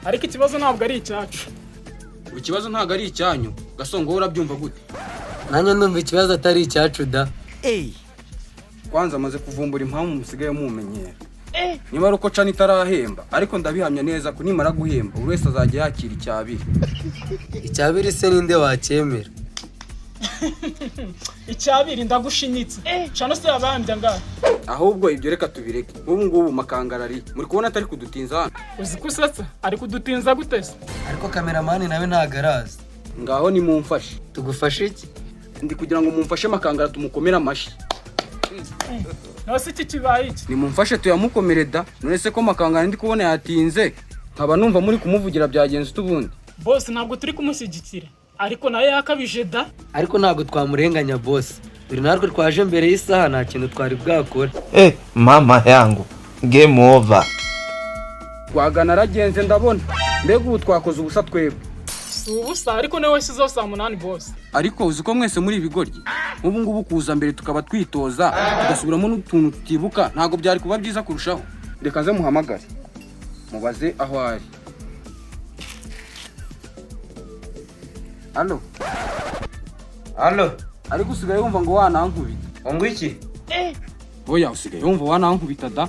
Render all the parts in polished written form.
Ariko ikibazo ntabwo ari icyacu. Ikibazo ntabwo ari icyanyu. Gasongo, wowe urabyumva gute? Nanjye ndumva ikibazo atari icyacu da. Kwanza amaze kuvumbura impamvu musigaye mumenyera. Niba ari uko channel itarahemba, ariko ndabihamya neza ko nimara guhemba, buri wese azajya yakira icyabiri. Icyabiri se ninde wacyemera? Icyabiri ndagushinyitse. Channel se yabambye angahe? Ahubwo ibyo reka tubireke. Nk'ubu ngubu Makangara ari muri kubona atari kudutinza hano? Uzi ko usetsa? Ari kudutinza gute se? Ariko cameraman nawe ntago araza. Ngaho nimumfashe. Tugufashe iki? Ndi kugira ngo mumfashe Makangara tumukomere amashyi. Nawe se iki kibaye iki? Nimumfashe tuyamukomere da. None se ko Makangara ndi kubona yatinze, nkaba numva muri kumuvugira, byagenze ute ubundi? Boss, ntabwo turi kumushyigikira, ariko nawe yakabije da. Ariko ntabwo twamurenganya, boss. Dore natwe twaje mbere y'isaha, nta kintu twari bwakore. Eh, mama yangu, game over. Twagana aragenze ndabona. Mbega ubu twakoze ubusa twebwe. Si ubusa, ariko niwe washyizeho saa 8, boss. Ariko uzi ko mwese muri ibigoryi? Nk'ubu ngubu kuza mbere tukaba twitoza, tugasubiramo n'utuntu tutibuka, ntabwo byari kuba byiza kurushaho? Reka nze muhamagare mubaze aho ari. Allo? Allo? Ariko usigaye wumva ngo wanankubita? Ngo iki? Oya, usigaye wumva wanankubita da.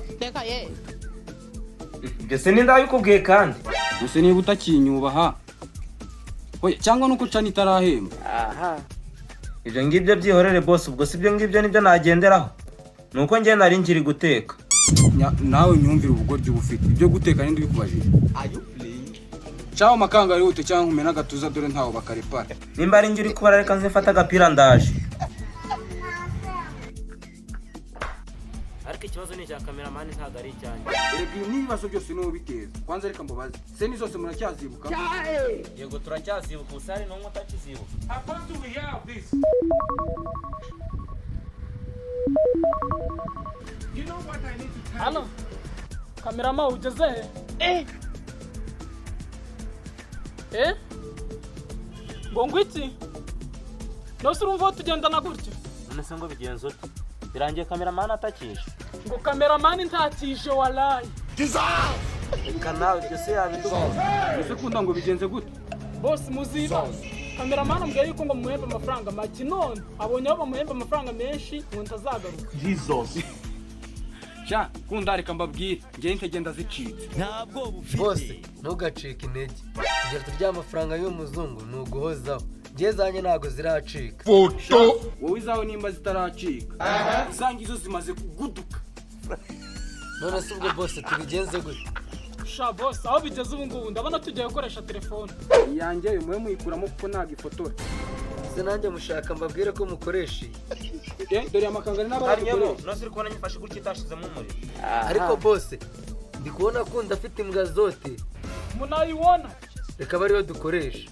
Ibyo se ninde wabikubwiye kandi? Gusa niba utakinyubaha, oya, cyangwa nuko channel itarahemba. Ibyo ngibyo byihorere, boss. Ubwo si ibyo ngibyo nibyo nagenderaho, ni uko njye nari nkiri guteka. Nawe nyumvira ubugoryi uba ufite. Ibyo guteka ninde ubikubajije? Caho Makanga, yihute cyangwa nkumena agatuza, dore ntaho bakarepara. Nimba ari njye uri kubara, reka nze mfate agapira, ndaje. Ariko ikibazo ni icya cameraman, ntabwo ari icyanjye. Erega ibi n'ibibazo byose niwo biteza. Kwanza reka mbabaze, scene zose muracyazibuka? Yego, turacyazibuka. Ubusa hari n'umwe utakizibuka? Hano cameraman, ugeze he? Eh, ngo iki? Nose urumva aho tugendana gutyo? None se ngo bigenze ute? Birangiye cameraman atakije. Ngo cameraman ntakije, walayi. Reka nawe, ibyo se yabiduha? Ese kunda, ngo bigenze gute? Boss, muzibaze cameraman ambwiye yuko ngo muhembe amafaranga make, none abonye aho bamuhemba amafaranga menshi, ngo ntazagaruka. Sha kunda, reka mbabwire, njyewe intege zicitse. Boss, ntugacike intege. Kugira turya amafaranga y'umuzungu ni uguhozaho. Ngewe zanjye ntabwo ziracika. Wowe izawe nimba zitaracika, izange izo zimaze kuguduka. None se ubwo, boss, tubigenze gute? Sha boss, aho bigeze ubu ngubu ndabona tugiye gukoresha telefone. Iyanjye yo mube muyikuramo kuko ntabwo ifotora. Se nanjye mushaka mbabwire ko mukoresha iyi? Eh, dore amakangara Hanyemo n'abari. nose uri kubona nyifashe gutya itashizemo umuriro? Ariko boss, ndi kubona akunda afite imbwa zote. Munayiwona. Reka abe ariyo dukoresha.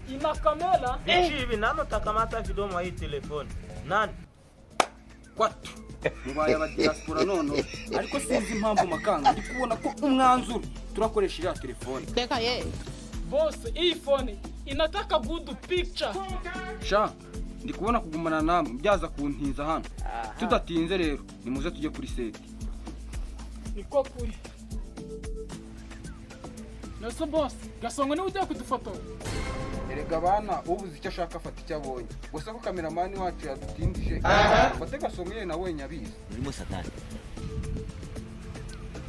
Ina kamera. Bici ibi nani utakamata video mwa hii telefone? Nani? Kwatu mubaye aba diaspora none. Ariko sinzi impamvu, Makanga, ndi kubona ko umwanzuro turakoresha iriya telefone. Boss, iyi phone inataka good picture. Sha, ndi kubona kugumana namwe byaza kuntinza hano. Tudatinze rero, nimuze tujye kuri set. Niko kuri. Nose boss, Gasongo niwe ugiye kudufotora? Erega bana, ubuze icyo ashaka afata icyo abonye. Gusa ko cameraman wacu yadutindije, ufate Gasongo yewe nawe nyabizi. Urimo satani.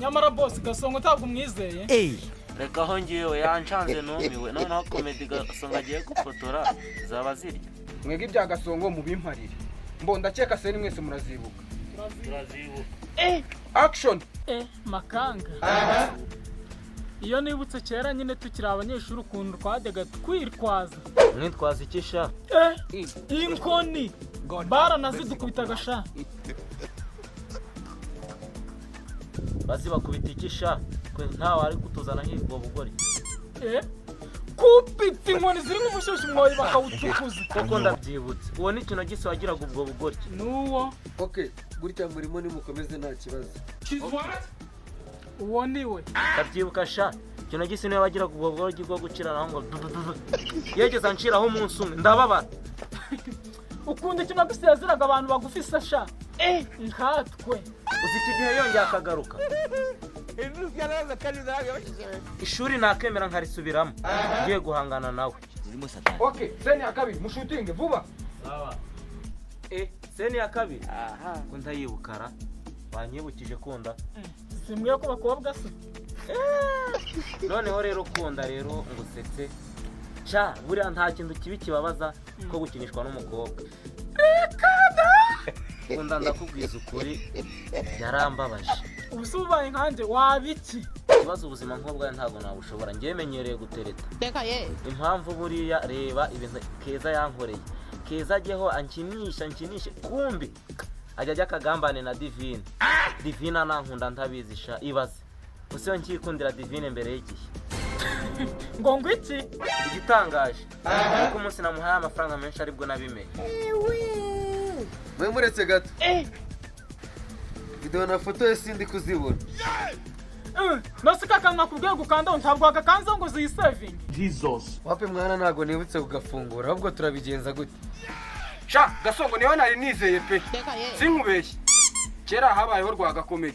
Nyamara boss, Gasongo ntabwo umwizeye. Reka aho ngiwe yanshanze, numiwe. Noneho comedy Gasongo agiye gufotora zaba zirya. Mwebwe ibya Gasongo mubimparire. Mbo ndakeka scene mwese murazibuka. Turazibuka. Action! Eh, Makanga, iyo nibutse kera nyine tukiri abanyeshuri ukuntu twajyaga twitwaza. Mwitwaza iki sha? Eh, inkoni baranazidukubitaga sha. Bazibakubita iki sha? Twe ntawe ari kutuzana nk'ubwo bugoryi. Eh, kupita inkoni ziri nk'umushyushyu, umwoyo bakawutukuza. Koko ndabyibutse, uwo ni ikintu gise wagiraga ubwo bugoryi. N'uwo. Ok, gutya murimo nimukomeze, nta kibazo. Uwo ni we. Ndabyibuka sha, ikintu gise niwe wagiraga ubwo bugoryi bwo guciranaho ngo dudududu. Yegeze anshiraho umunsi umwe ndababara. Ukunda ikintu gise yaziraga abantu bagufi se sha? Eh, nkatwe. Uzi iki gihe yongeye akagaruka. Ishuri nakemera nkarisubiramo ngiye guhangana nawe. Okay, scene ya kabiri, mushutinge vuba. Eh, scene ya kabiri ko ndayibukara, wanyibukije kunda. Simwe ko bakobwa se? Noneho rero kunda, rero ngusetse sha, buriya nta kintu kibi kibabaza ko gukinishwa n'umukobwa. Kunda, ndakubwiza ukuri, yarambabaje. Ubu se ubaye nkanjye waba iki? Ikibazo, ubuzima nk'ubwawe ntabwo nabushobora. Ngewe menyereye gutereta. Impamvu buriya, reba ibintu Keza yankoreye. Keza ajyeho ankinisha ankinishe, kumbi ajya ajya akagambane na Divine. Divine anankunda ntabizi sha. Ibaze gusa iyo nkikundira Divine mbere y'igihe. Ngo iki? Igitangaje nuko umunsi namuhaye amafaranga menshi aribwo nabimenye. Mwe muretse gato, videwo nafotoye sindi kuzibona. Nose ka kantu nakubwiye gukandaho ntabwo wagakanzeho ngo ziyisevinge? Wapi mwana, ntabwo nibutse kugafungura. Ahubwo turabigenza gute? Sha Gasongo, niwe nari nizeye pe, sinkubeshye. Kera habayeho Rwagakomeye.